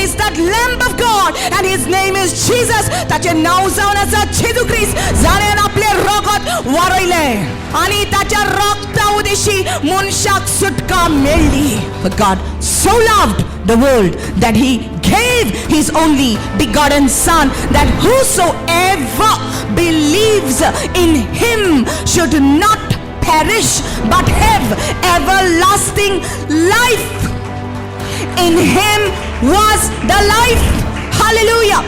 Is that Lamb of God and his name is Jesus. ताचें नांव जावन आसा जेजू क्रिस्त, जाणें आपलें रगत वारयलें आनी ताच्या रगता उदेशी मनशाक सुटका मेळ्ळी. For God so loved the world that he gave his only begotten Son, that whosoever believes in him should not perish but have everlasting life. In him was the life. Hallelujah.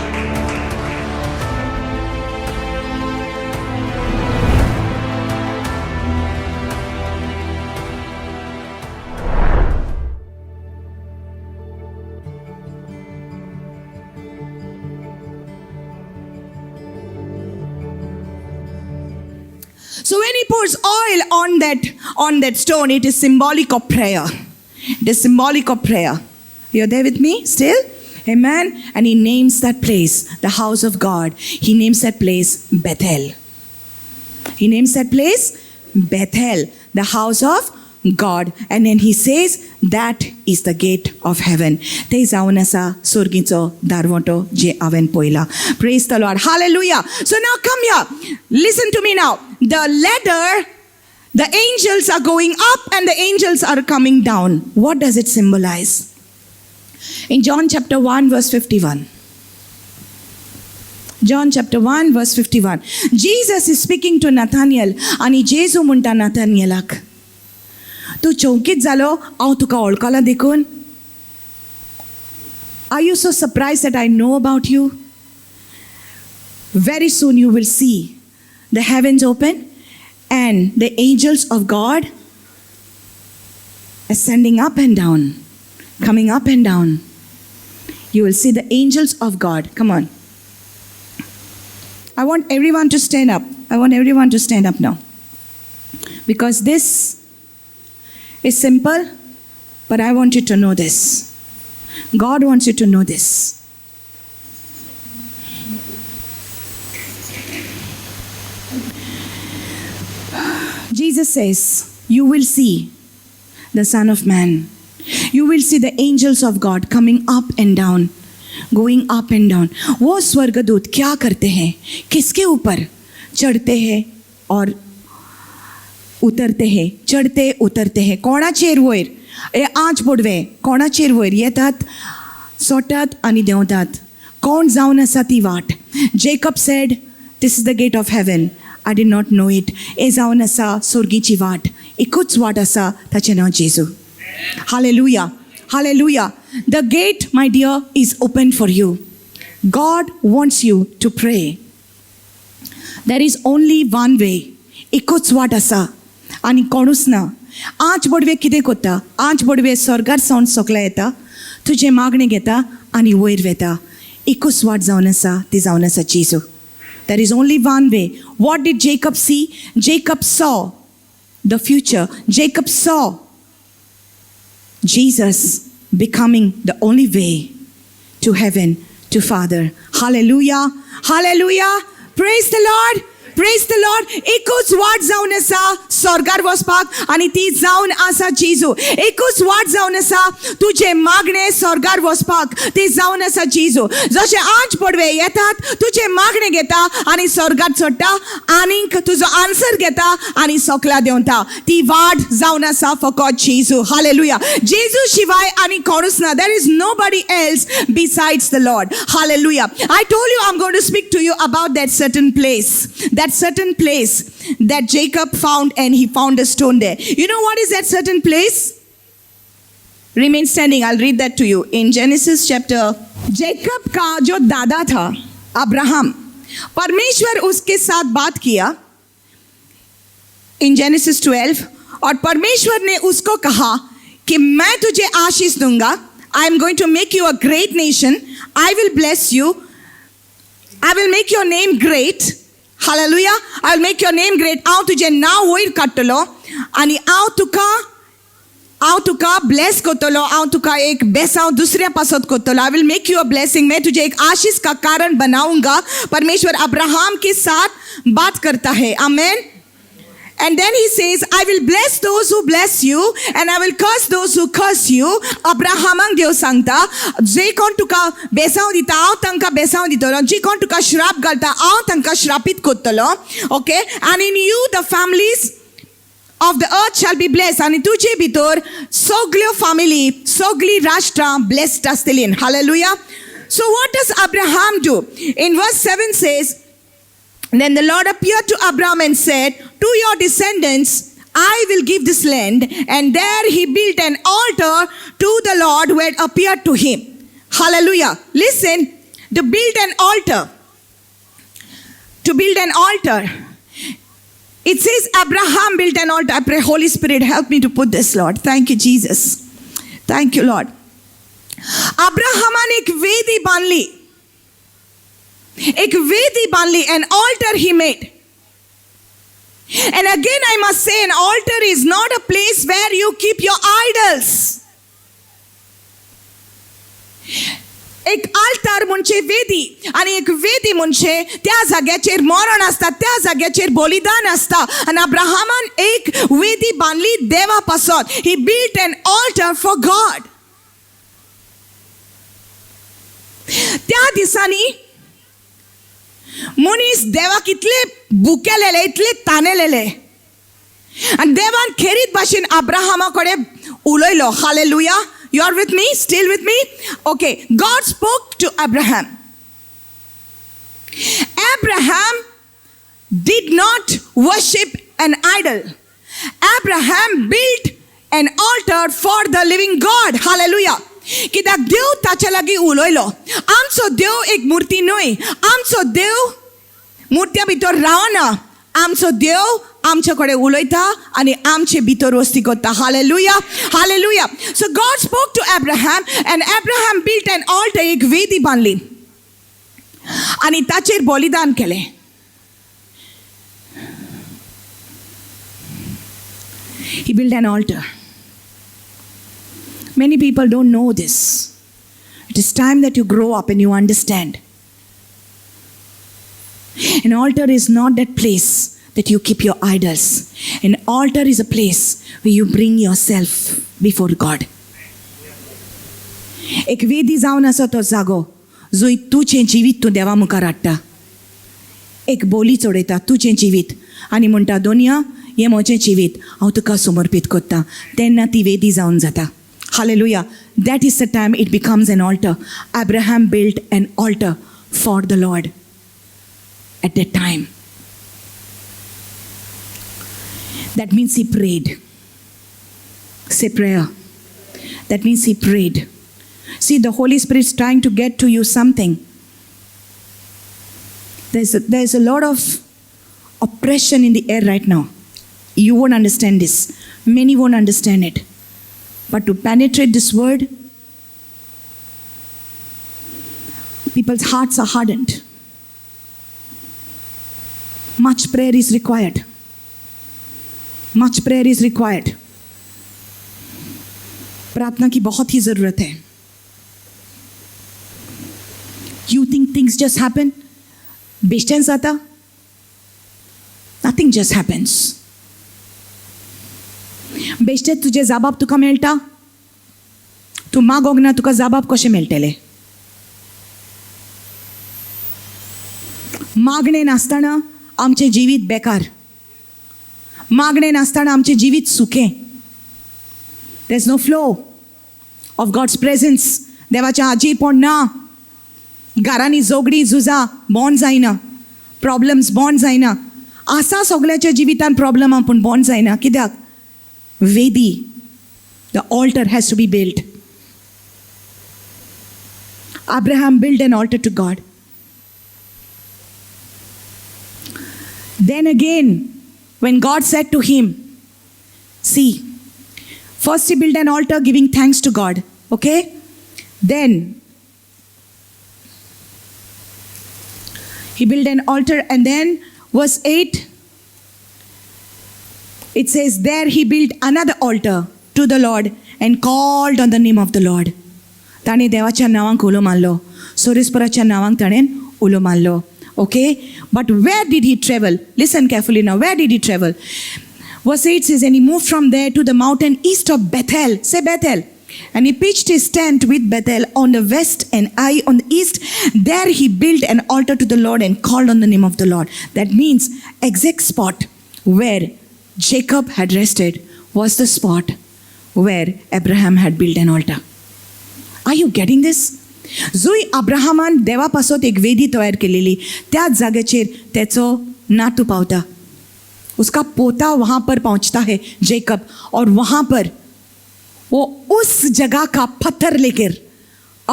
So when he pours oil on that stone, it is symbolic of prayer. It is symbolic of prayer. You're there with me still? Amen. And he names that place the house of God. He names that place Bethel. He names that place Bethel, the house of God. And then he says, that is the gate of heaven. ते जावन आसा सोर्गीचो दारवंटो जे हांवें पळयला. Praise the Lord. Hallelujah. So now come here. Listen to me now. The ladder, the angels are going up and the angels are coming down. What does it symbolize? In John chapter 1, verse 51. John chapter 1, verse 51. Jesus is speaking to Nathaniel आनी जेजू म्हणटा नाथानियलाक, तूं चौकीत जालो हांव तुका वळखलां देखून? Are you so surprised that I know about you? Very soon you will see the heavens open and the angels of God ascending up and down, coming up and down. You will see the angels of God. Come on. I want everyone to stand up. I want everyone to stand up now. Because this is simple, but I want you to know this. God wants you to know this. Jesus says, you will see the Son of Man. You will see the angels of God coming up and down, going up and down. वो स्वर्गदूत क्या करते हैं? किसके ऊपर चढ़ते हैं और उतरते हैं? चढ़ते उतरते हैं. कोणाचेर वयर हे आंच पडवे, कोणाचेर वयर येतात, सोडटात आनी देंवतात? कोण जावन आसा ती वाट? Jacob said, "This is the gate of heaven. I did not know it." हे जावन आसा सोर्गीची वाट. एकूच वाट आसा, ताचें नांव जेजू. Hallelujah. Hallelujah. The gate, my dear, is open for you. God wants you to pray. There is only one way. एकूच वाट आसा आनी कोणूच ना. आंच बोडवे कितें करता? आंच बोडवे स्वर्गार सावन सोकला येता, तुजें मागणें घेता आनी वयर वेता. एकूच वाट जावन आसा, ती जावन आसा जेजू. There is only one way. What did Jacob see? Jacob saw the future. Jacob saw Jesus becoming the only way to heaven, to Father. Hallelujah. Hallelujah. Praise the Lord. Praise the Lord. एकूच वाट जावन आसा स्वर्गार वचपाक आनी ती जावन आसा जेजू. एकूच वाट जावन आसा तुजें मागणें स्वर्गार वचपाक, ती जावन आसा जेजू. जशें आंच पडवे येतात, तुजें मागणें घेता आनी स्वर्गार चडटा आनीक तुजो आन्सर घेता आनी सोकला देंवता. ती वाट जावन आसा फकत जेजू. हालेलुया. जेजू शिवाय आनी कोणूच ना. There is nobody else besides the Lord. Hallelujah. I told you I'm going to speak to you about that certain place. That certain place that Jacob found, and he found a stone there. You know what is that certain place? Remain standing. I'll read that to you. In Genesis chapter, Jacob का जो दादा था अब्राहम, परमेश्वर उसके साथ बात किया in Genesis 12 और परमेश्वर ने उसको कहा कि मैं तुझे आशीष दूंगा. I am going to make you a great nation. I will bless you. I will make your name great. Hallelujah. I will make your name great. हांव तुजें नांव वयर काडटलो आनी हांव तुका ब्लेस करतलो. हांव तुका एक बेसांव दुसऱ्या पासत करतलो. I will make you a blessing. मैं तुझे एक आशीष का कारण बनाऊंगा. परमेश्वर अब्राहम के साथ बात करता है. आमेन. And then he says, I will bless those who bless you and I will curse those who curse you. अब्राहमाक देव सांगता, जे कोण तुका बेसांव दिता हांव तांकां बेसांव दितलो, जे कोण तुका श्राप घालता हांव तांकां श्रापीत करतलो. Okay, and in you the families of the earth shall be blessed. आनी तुजे भितर सगल्यो फामिली, सगळीं राष्ट्रां ब्लेस्ड आसतलीं. Hallelujah. So what does Abraham do? In verse 7 says, then the Lord appeared to Abraham and said, to your descendants I will give this land. And there he built an altar to the Lord who had appeared to him. Hallelujah. Listen, to build an altar. To build an altar. It says Abraham built an altar. I pray, Holy Spirit, help me to put this, Lord. Thank you, Jesus. Thank you, Lord. Abrahaman एक वेदी बांधली. एक वेदी बांधली. An altar he made. And again I must say, an altar is not a place where you keep your idols. एक आल्तार म्हणजे वेदी, आनी एक वेदी म्हणजे त्या जाग्याचेर मरण आसता, त्या जाग्याचेर बलिदान आसता. आनी अब्राहमान एक वेदी बांदली देवा पासत. He built an altar for God. त्या दिसांनी मनीस देवाक इतले भुकेलेले, इतले तानेलेले, आनी देवान खेरीत भाशेन अब्राहमा कडेन उलयलो. Hallelujah. You are with me? Still with me? Okay. God spoke to Abraham. Abraham did not worship an idol. Abraham built an altar for the living God. Hallelujah. कित्याक देव ताच्या लागीं उलयलो. आमचो देव एक मूर्ती न्हय. आमचो देव मुर्त्या भितर रावना. आमचो देव आमचे कडेन उलयता आनी आमचे भितर वस्ती करता. Hallelujah. Hallelujah. So God spoke to Abraham and Abraham built an altar. एक वेदी बांदली आनी ताचेर बलिदान केलें. He built an altar. Many people don't know this. It is time that you grow up and you understand. An altar is not that place that you keep your idols. An altar is a place where you bring yourself before God. एक वेदी जावन आसा तो जागो जंय तुजें जिवीत तूं देवा मुखार हाडटा. एक बोली चडयता तुजें जिवीत आनी म्हणटा, दोनया हें म्हजें जिवीत हांव तुका समर्पीत करता. तेन्ना ती वेदी जावन जाता. Hallelujah. That is the time it becomes an altar. Abraham built an altar for the Lord at that time. That means he prayed. Say prayer. That means he prayed. See, the Holy Spirit is trying to get to you something. There's a lot of oppression in the air right now. You won't understand this. Many won't understand it. But to penetrate this word, people's hearts are hardened. Much prayer is required. Much prayer is required. प्रार्थना की बहुत ही ज़रूरत है. You think things just happen? बेचैन जाता? Nothing just happens. बेश्टेच तुजे जाबाब तुका मेळटा? तूं मागोंक ना तुका जाबाब कशें मेळटलें? मागणें नासतना आमचें जिवीत बेकार. मागणें नासतना आमचें जिवीत सुकें. There is no flow of God's presence. देवाचें हाजीरपण ना. घरांनी झगडीं झुजां बंद जायना. प्रॉब्लम्स बंद जायना. आसा सगळ्याच्या जिवितान प्रॉब्लमां पूण बंद जायना. कित्याक? वेदी. The altar has to be built. Abraham built an altar to God. Then again, when God said to him, see, first he built an altar giving thanks to God, okay? Then he built an altar, and then verse 8, it says, there he built another altar to the Lord and called on the name of the Lord. ताणें देवाच्या नांवांक उलो मारलो. सोरेस्पराच्या नांवांक ताणें उलो मारलो. Okay? But where did he travel? Listen carefully now. Where did he travel? Verse 8 says, "And he moved from there to the mountain east of Bethel." Say Bethel. "And he pitched his tent with Bethel on the west and Ai on the east. There he built an altar to the Lord and called on the name of the Lord." That means exact spot where Jacob had rested was the spot where Abraham had built an altar. Are you getting this? जुंय अब्राहमान देवा पासत एक वेदी तयार केलेली, त्याच जाग्याचेर तेचो नातू पावता. उसका पोता वहां पर पहुंचता है, जेकब, और वहां पर वो उस जगह का पत्थर लेकर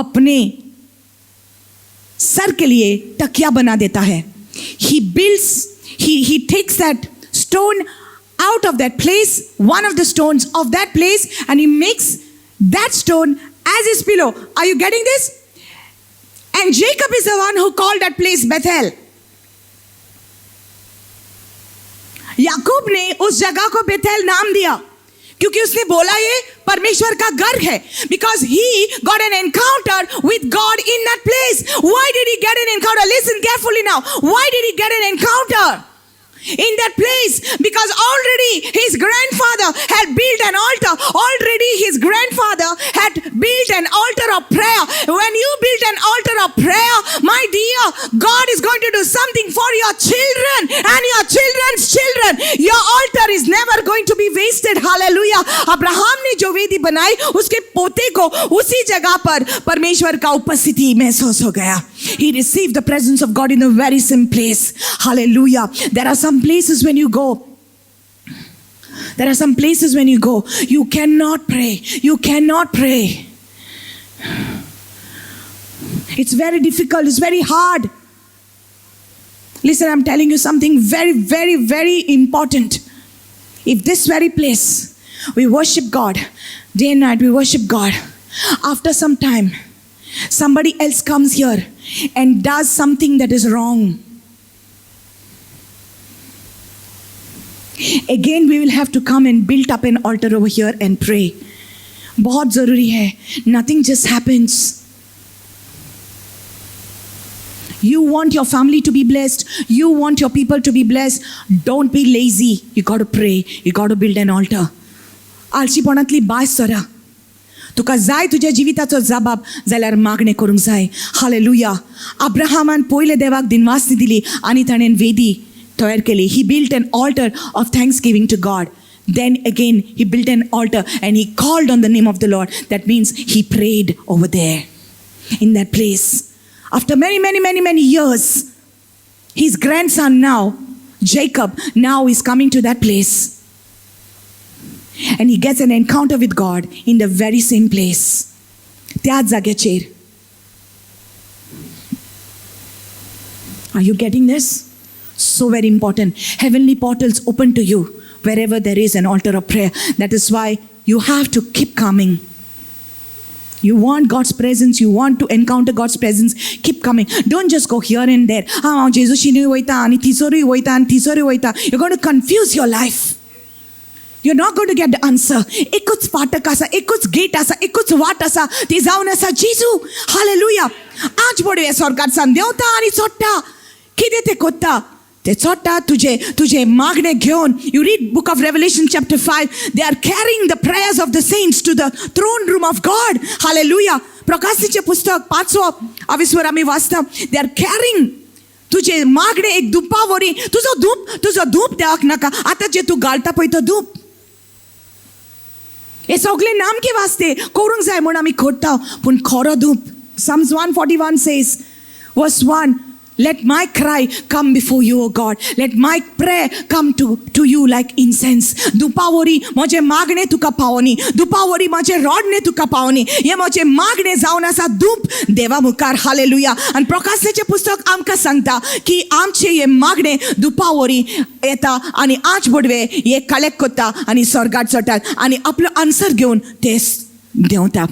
अपने सर के लिए तकिया बना देता है. He takes that stone out of that place, one of the stones of that place, and he makes that stone as his pillow. Are you getting this? And Jacob is the one who called that place Bethel. याकूब ने उस जगह को Bethel नाम दिया क्योंकि उसने बोला ये परमेश्वर का घर है. Because he got an encounter with God in that place. Why did he get an encounter? Listen carefully now. Why did he get an encounter in that place? Because already his grandfather had built an altar. Already his grandfather had built an altar of prayer. When you build an altar of prayer, my dear, God is going to do something for your children and your children's children. Your altar is never going to be wasted. Hallelujah. Abraham ने जो वेदी बनाई, उसके पोते को उसी जगह पर परमेश्वर का उपस्थिति महसूस हो Gaya. He received the presence of God in the very same place. Hallelujah. There are some places when you go, there are some places when you go, you cannot pray. You cannot pray. It's very difficult. It's very hard. Listen, I'm telling you something very, very, very important. If this very place we worship God, day and night we worship God, after some time, somebody else comes here and does something that is wrong. Again, we will have to come and build up an altar over here and pray. बहुत ज़रूरी है. Nothing just happens. You want your family to be blessed. You want your people to be blessed. Don't be lazy. You got to pray. You got to build an altar. आळशीपणांतली बाय सरा. तुका जाय तुज्या जिविताचो जबाब जाल्यार मागणें करूंक जाय. हालेलुया. अब्राहमान पयले देवाक दिनवासनी दिली आनी ताणें वेदी तयार केली. He built an altar of thanksgiving to God. Then again he built an altar and he called on the name of the Lord. That means he prayed over there in that place. After many, many, many, many years, his grandson now, Jacob, now is coming to that place. And he gets an encounter with God in the very same place. त्याच जाग्याचेर. Are you getting this? So very important. Heavenly portals open to you wherever there is an altar of prayer. That is why you have to keep coming. You want God's presence, you want to encounter God's presence, keep coming. Don't just go here and there. Ah, जेजूशी वयता आनी थिसरूय वयता आनी थिसरूय वयता. You're going to confuse your life. You're not going to get the answer. एकूच फाटक आसा, एकूच get आसा, एकूच वाट आसा, ती जावन आसा जेजू. हालेलुया. आज बडवे स्वर्गात सान देंवता आनी चोडटा. कितें तें कोत्ता? ते चोडटा तुजे तुजे मागणे घेवन. You read book of Revelation chapter 5, they are carrying the prayers of the saints to the throne room of God. Hallelujah. प्रकाशीचें पुस्तक 5वो आविस्वर आमी वाचता, they are carrying तुजे मागणे एक धुपा वरी. तुजो धूप, तुजो धूप देवाक नाका, आतां जे तूं घालता पळय तो धूप. हे सगळे नामके वास्ते करूंक जाय म्हूण आमी करता, पूण खरो धूप. Psalms 141 says, verse 1, let my cry come before you, O God. Let my prayer come to you like incense. दुपावरी म्हजें मागणें तुका पावनी, दुपावरी म्हजें रडणें तुका पावनी. हें म्हजें मागणें जावन आसा धूप देवा मुखार. हालेलुया. आनी प्रकाशनाचें पुस्तक आमकां सांगता की आमचें हें मागणें दुपावरी येता आनी आज बडवे हे कलेक्ट करता आनी स्वर्गार चडटात आनी आपलो आन्सर घेवन ते देंवता.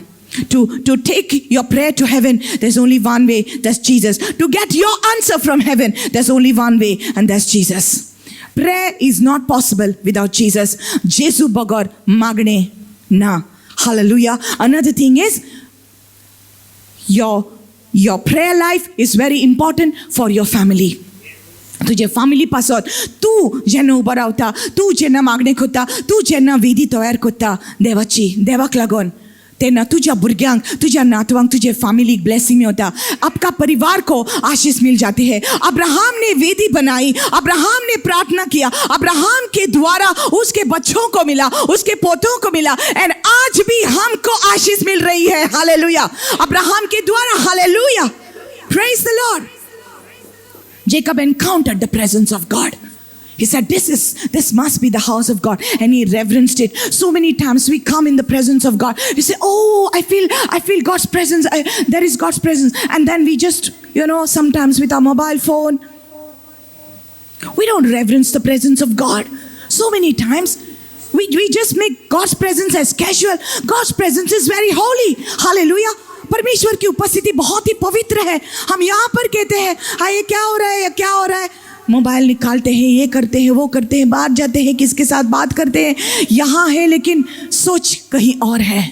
To take your prayer to heaven, there's only one way, that's Jesus. To get your answer from heaven, there's only one way, and that's Jesus. Prayer is not possible without Jesus. Jesu बगर मागणे na. Hallelujah. Another thing is, your prayer life is very important for your family. तुजे family पासत तूं जेन्ना उबो रावता, तूं जेन्ना मागणें करता, तूं जेन्ना वेदी तयार करता देवाची, देवाक लागून, तेन्ना तुज्या भुरग्यांक, तुज्या नातवांक, तुजे फामिलीक ब्लेसिंग मेवता. आपका परिवार को आशीष मिल जाती है. अब्राहम ने वेदी बनाई, अब्राहम ने प्रार्थना किया, अब्राहम के द्वारा उसके बच्चों को मिला, उसके पोतों को मिला, एंड आज भी हमको आशीष मिल रही है. हालेलुया. अब्राहम के द्वारा. Hallelujah. Praise the Lord. Jacob encountered the presence of God. He said, this must be the house of God. And he reverenced it. So many times we come in the presence of God. We say, oh, I feel God's presence. There is God's presence. And then we just, sometimes with our mobile phone, we don't reverence the presence of God. So many times we just make God's presence as casual. God's presence is very holy. Hallelujah. परमेश्वर की उपस्थिति बहुत ही पवित्र है. हम यहाँ पर कहते हैं, हाँ, ये क्या हो रहा है, ये क्या हो रहा है? मोबाइल निकालते हैं, ये करते हैं, वो करते हैं, बाहर जाते हैं, किसके साथ बात करते हैं. यहाँ है लेकिन सोच कहीं और है.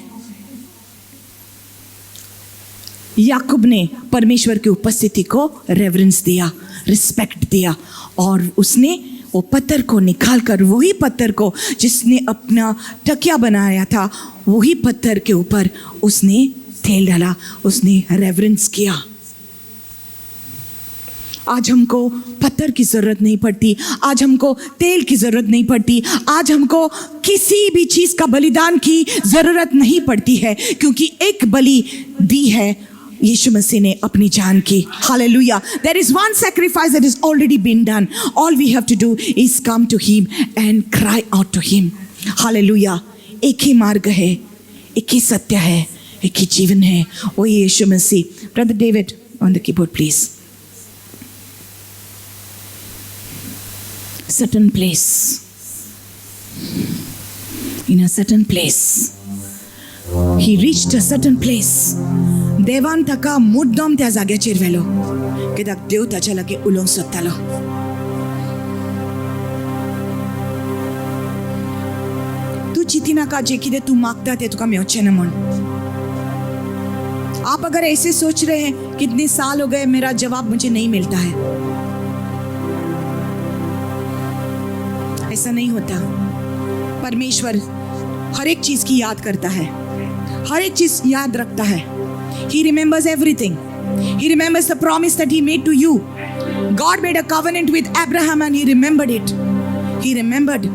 याकूब ने परमेश्वर की उपस्थिति को रेवरेंस दिया, रिस्पेक्ट दिया, और उसने वो पत्थर को निकाल कर, वही पत्थर को जिसने अपना तकिया बनाया था, वही पत्थर के ऊपर उसने तेल डाला, उसने रेवरेंस किया. आज हमको पत्थर की ज़रूरत नहीं पड़ती, आज हमको तेल की ज़रूरत नहीं पड़ती, आज हमको किसी भी चीज़ का बलिदान की ज़रूरत नहीं पड़ती है, क्योंकि एक बलि दी है यीशु मसीह ने अपनी जान की. Hallelujah. There is one sacrifice that is already been done. All we have to do is come to him and cry out to him. Hallelujah. एक ही मार्ग है, एक ही सत्य है, एक ही जीवन है, वही यीशु मसीह. Brother David, on the keyboard, please. Certain place, in a certain place, he reached a certain place. देवान ताका मुद्दम त्या जाग्याचेर व्हेलो, कित्याक देव ताच्या लागीं उलोवंक सोदतालो. तूं चिंतिनाका जें कितें तूं मागता तें तुका मेवचें ना म्हूण. आप अगर ऐसे सोच रहे हैं, कितने साल हो गए, मेरा जवाब मुझे नहीं मिलता है, ऐसा नहीं होता. परमेश्वर हर एक चीज की याद करता है, हर एक चीज याद रखता है. He remembers everything. He remembers the promise that he made to you. God made a covenant with Abraham and he remembered it. He remembered.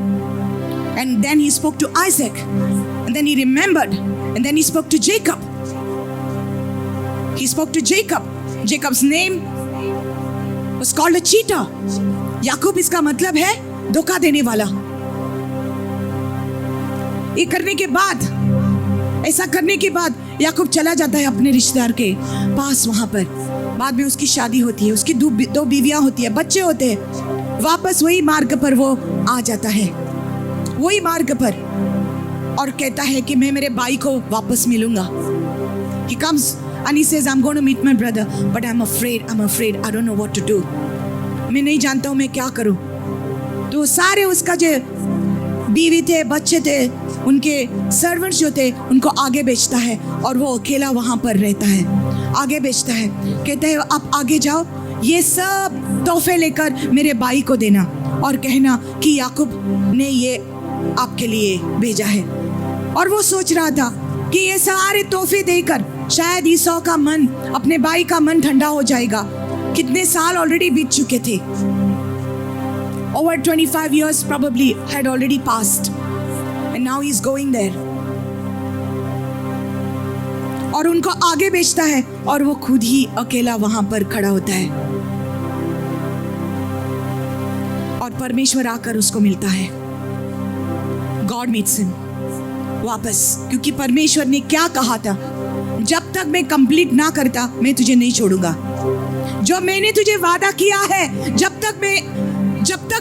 And then he spoke to Isaac. And then he remembered. And then he spoke to Jacob. He spoke to Jacob. Jacob's name was called a cheater. याकूब इसका मतलब है धोखा देने वाला. ये करने K बाद, ऐसा करने के बाद याकूब चला जाता है अपने रिश्तेदार के पास. वहां पर बाद में उसकी शादी होती है, उसकी दो बीवियां होती है, बच्चे होते हैं. वापस वही मार्ग पर वो आ जाता है, वही मार्ग पर, और कहता है कि मैं मेरे भाई को वापस मिलूंगा. He comes and he says, I'm going to meet my brother, but I'm afraid, I'm afraid, I don't know what to do. मैं नहीं जानता हूँ मैं क्या करूँ. तो सारे उसका जो बीवी थे, बच्चे थे, उनके सर्वेंट्स जो थे, उनको आगे भेजता है और वो अकेला वहाँ पर रहता है. आगे भेजता है, कहता है आप आगे जाओ, ये सब तोहफे लेकर मेरे भाई को देना और कहना कि याकूब ने ये आपके लिए भेजा है. और वो सोच रहा था कि ये सारे तोहफे देकर शायद ईसौ का मन, अपने भाई का मन ठंडा हो जाएगा. कितने साल ऑलरेडी बीत चुके थे. Over 25 years probably had already passed. And now he's going there. और उनको आगे भेजता है और वो खुद ही अकेला वहां पर खड़ा होता है और परमेश्वर आकर उसको मिलता है. God meets him वापस, क्योंकि परमेश्वर ने क्या कहा था, जब तक मैं कंप्लीट ना करता मैं तुझे नहीं छोड़ूंगा. जो मैंने तुझे वादा किया है, जब तक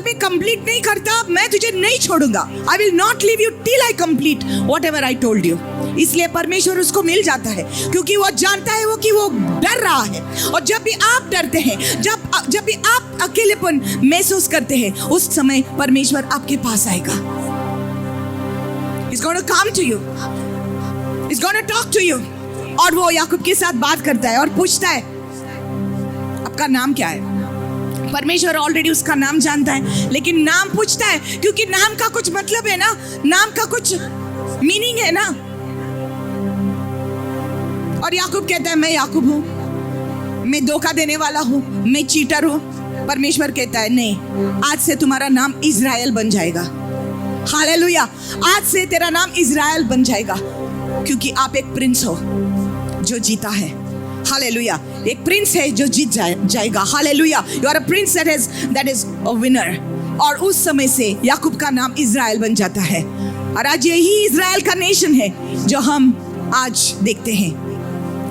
मैं कंप्लीट नहीं करता मैं तुझे नहीं छोड़ूंगा. I will not leave you till I complete whatever I told you. इसलिए परमेश्वर उसको मिल जाता है, क्योंकि वो जानता है वो कि वो डर रहा है. और जब भी आप डरते हैं, जब भी आप अकेलेपन महसूस करते हैं, उस समय परमेश्वर आपके पास आएगा. He's going to come to you. He's going to talk to you. और वो याकूब के साथ बात करता है और पूछता है, आपका नाम क्या है? परमेश्वर ऑलरेडी उसका नाम जानता है, लेकिन नाम पूछता है क्योंकि नाम का कुछ मतलब है ना, नाम का कुछ मीनिंग है ना। और याकूब कहता है मैं याकूब हूं, मैं धोखा देने वाला हूं, मैं चीटर हूं। परमेश्वर कहता है नहीं, आज से तुम्हारा नाम इज़राइल बन जाएगा। हालेलुया, आज से तेरा नाम इज़राइल बन जाएगा, क्योंकि आप एक प्रिंस हो जो जीता है। हालेलुया, एक प्रिंस है जो जीत जाएगा। Hallelujah, you are a prince that is a winner. और उस समय से याकूब का नाम इज़राइल बन जाता है। और आज यही इज़राइल का नेशन है जो हम आज देखते हैं,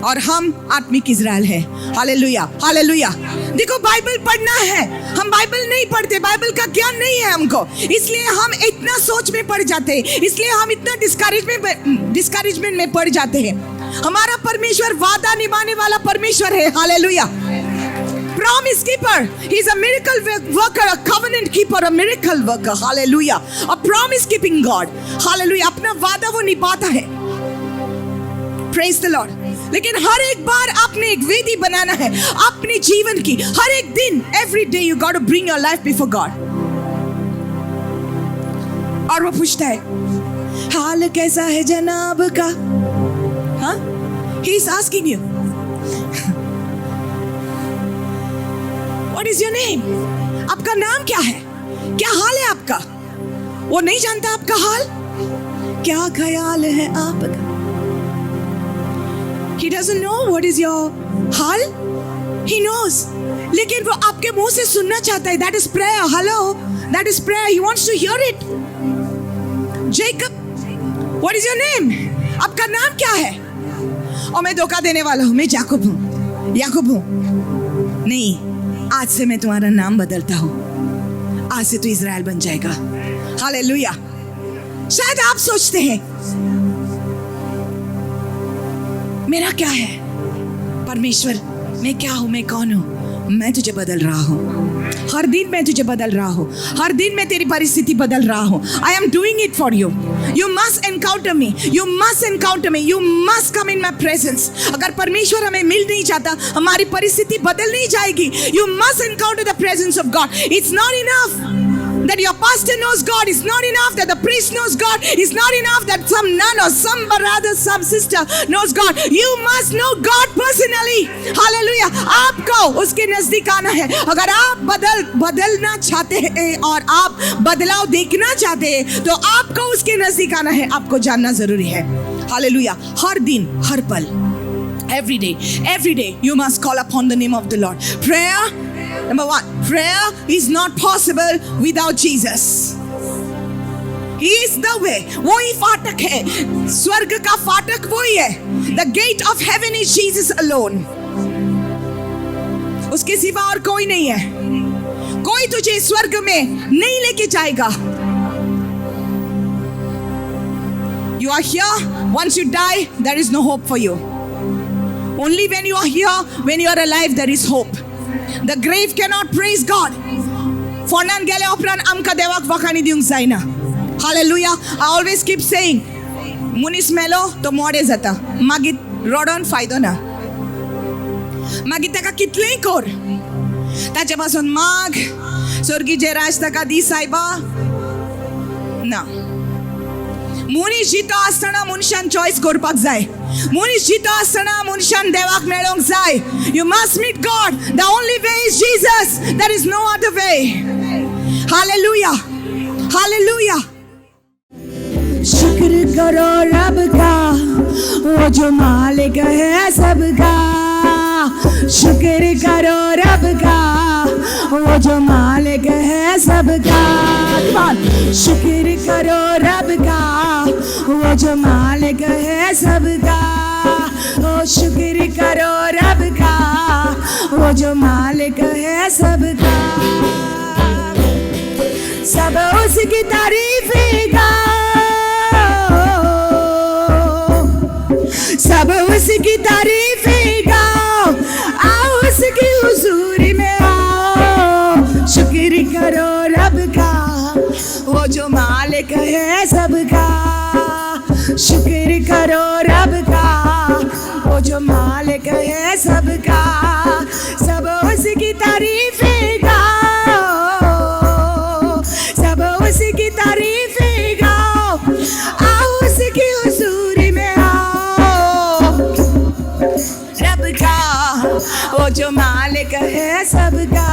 और हम आत्मिक इज़राइल है। Hallelujah, hallelujah. देखो, बाइबल पढ़ना है, हम बाइबल नहीं पढ़ते, बाइबल का ज्ञान नहीं है हमको, इसलिए हम इतना सोच में पड़ जाते हैं, इसलिए हम इतना डिस्करेजमेंट में पड़ जाते हैं। हमारा परमेश्वर वादा निभाने वाला परमेश्वर है। Hallelujah. Promise keeper. He's a miracle worker, a covenant keeper, a miracle worker. Hallelujah. A promise keeping God. Hallelujah. अपना वादा वो निभाता है। Praise the Lord. लेकिन हर एक बार आपने एक वेदी बनाना है अपने जीवन की। हर एक दिन, every day you got to bring your life before God. और वो पूछता है, हाल कैसा है जनाब का? हाँ, he is asking you, what is your name? आपका नाम क्या है? क्या हाल है आपका? वो नहीं जानता आपका हाल। क्या ख्याल है आपका? He doesn't know what is your हाल। He knows. लेकिन वो आपके मुंह से सुनना चाहता है। That is prayer. Hello, that is prayer. He wants to hear it. Jacob, what is your name? आपका नाम क्या है? और मैं धोखा देने वाला हूं, मैं याकूब हूं, याकूब हूं। नहीं, आज से मैं तुम्हारा नाम बदलता हूं, आज से तू इज़राइल बन जाएगा। हालेलुया। शायद आप सोचते हैं मेरा क्या है परमेश्वर, मैं क्या हूं, मैं कौन हूं? मैं तुझे बदल रहा हूं, हर दिन मैं तुझे बदल रहा हूं, हर दिन मैं तेरी परिस्थिति बदल रहा हूं। I am doing it for you. You must encounter me, you must encounter me, you must come in my presence. अगर परमेश्वर हमें मिल नहीं जाता, हमारी परिस्थिति बदल नहीं जाएगी। You must encounter the presence of God. It's not enough that your pastor knows God. It's not enough that the priest knows God. It's not enough that some nun or some brother, some sister knows God. You must know God personally. Hallelujah. आपको उसके नजदीक आना है। अगर आप बदलना चाहते हैं और आप बदलाव देखना चाहते हैं, तो आपको उसके नजदीक आना है। आपको जानना जरूरी है। हालेलुया। हर दिन, हर पल, every day, every day you must call upon the name of the Lord. Prayer, number one, prayer is not possible without Jesus. He is the way. वही फाटक है, स्वर्ग का फाटक वही है। The gate of heaven is Jesus alone. उसके सिवा और कोई नहीं है। कोई तुझे स्वर्ग में नहीं लेके जाएगा। You are here, once you die, there is no hope for you. Only when you are here, when you are alive, there is hope. The grave cannot praise God. फोंडान गेल्या उपरांत आमकां देवाक वखाणी दिवंक जायना। Hallelujah. I always keep saying, मनीस मेलो तो mode जाता, मागीर रडोन फायदो ना। मागीर ताका कितलेंय कर, ताचे पासून माग, स्वर्गीचे राज ताका दी सायबा ना। मनीस जितो आसतना मनशान चॉयस करपाक जाय। मनीस जितो आसतना मनशान देवाक मेळोंक जाय। You must meet God. The only way is Jesus. There is no other way. Hallelujah, hallelujah. शुक्र करो रब का, वो जो मालिक है सबका। शुक्र करो रब का, वो जो मालिक है सबका। Come on. शुक्र करो रब का, वो जो मालिक है सबका। ओ शुक्र करो रब का, वो जो मालिक है सबका। सब उसकी तारीफ गाओ, सब उसकी तारीफ गाओ, आओ उसकी हुजूरी में आओ। शुक्र करो रब का, वो जो मालिक है सबका। शुक्र करो रब का, वो जो मालिक है सबका। सब उसकी तारीफ गाओ। रब का, वो जो मालिक है सबका।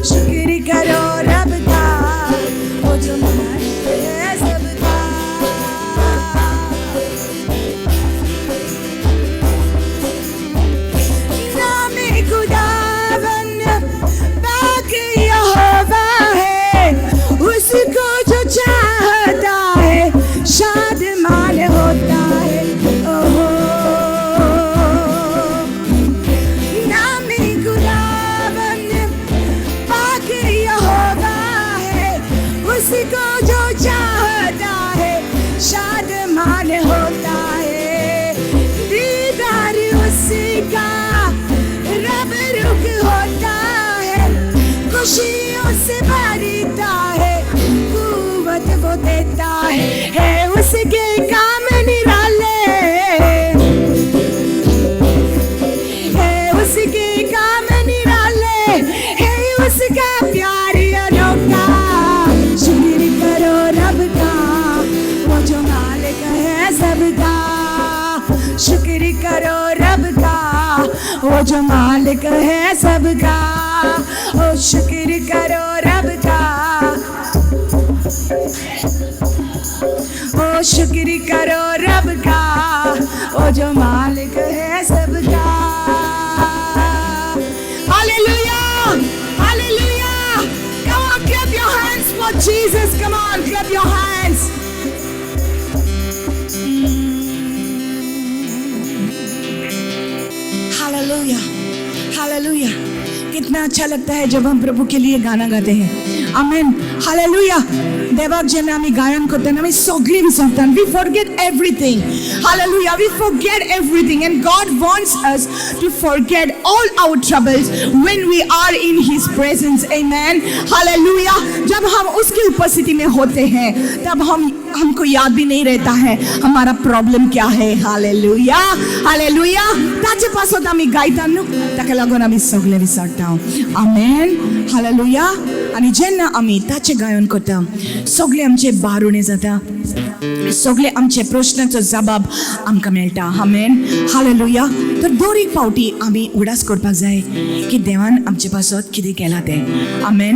शुक्र करो रब का, वो जो मालिक है सबका। नाम खुदावन पाक यहोवा है, उसको जो चाहता है शादमान होता है। ओहो, नाम खुदावन पाक यहोवा है, उसको जो चाहता है शादमान होता है। दीदार उसका रब रुख होता है, खुशियों से भरता है, कुव्वत वो देता है उसके काम निराले, है उसके काम निराले, है उसका प्यार अनोखा। शुक्र करो रब का, वो जो मालिक है सबका। शुक्र करो रब का, वो जो मालिक है सबका। ओ शुक्र करो रब का, ओ शुक्र करो रब का, ओ जो मालिक है सबका। Hallelujah, hallelujah. Come on, clap your hands for Jesus. Come on, clap your hands. Hallelujah, hallelujah. कितना अच्छा लगता है जब हम प्रभु के लिए गाना गाते हैं। आमेन, हालेलुया। देवाक जेन्ना आमी गायन करतना आमी सगळीं विसरता। We forget everything. Hallelujah. We forget everything, and God wants us to forget all our troubles when we are in His presence. Amen. Hallelujah. जब हम उसकी उपस्थिति में होते हैं तब हम हमको याद भी नहीं रहता है हमारा प्रॉब्लम क्या है। Hallelujah, hallelujah. ताचे पासत आमी गायता न्हू, ताका लागून आमी सगळे विसरता। आमेन, हालेलुया। आनी जेन्ना आमी ताचें गायन करता सगळे आमचे भार उणें जाता, सगळे आमचे प्रश्नाचो जबाब आमकां मेळटा। आमेन, हालेलुया। तर दर एक फावटी आमी उगडास करपाक जाय की देवान आमचे पासत कितें केलां तें। आमेन।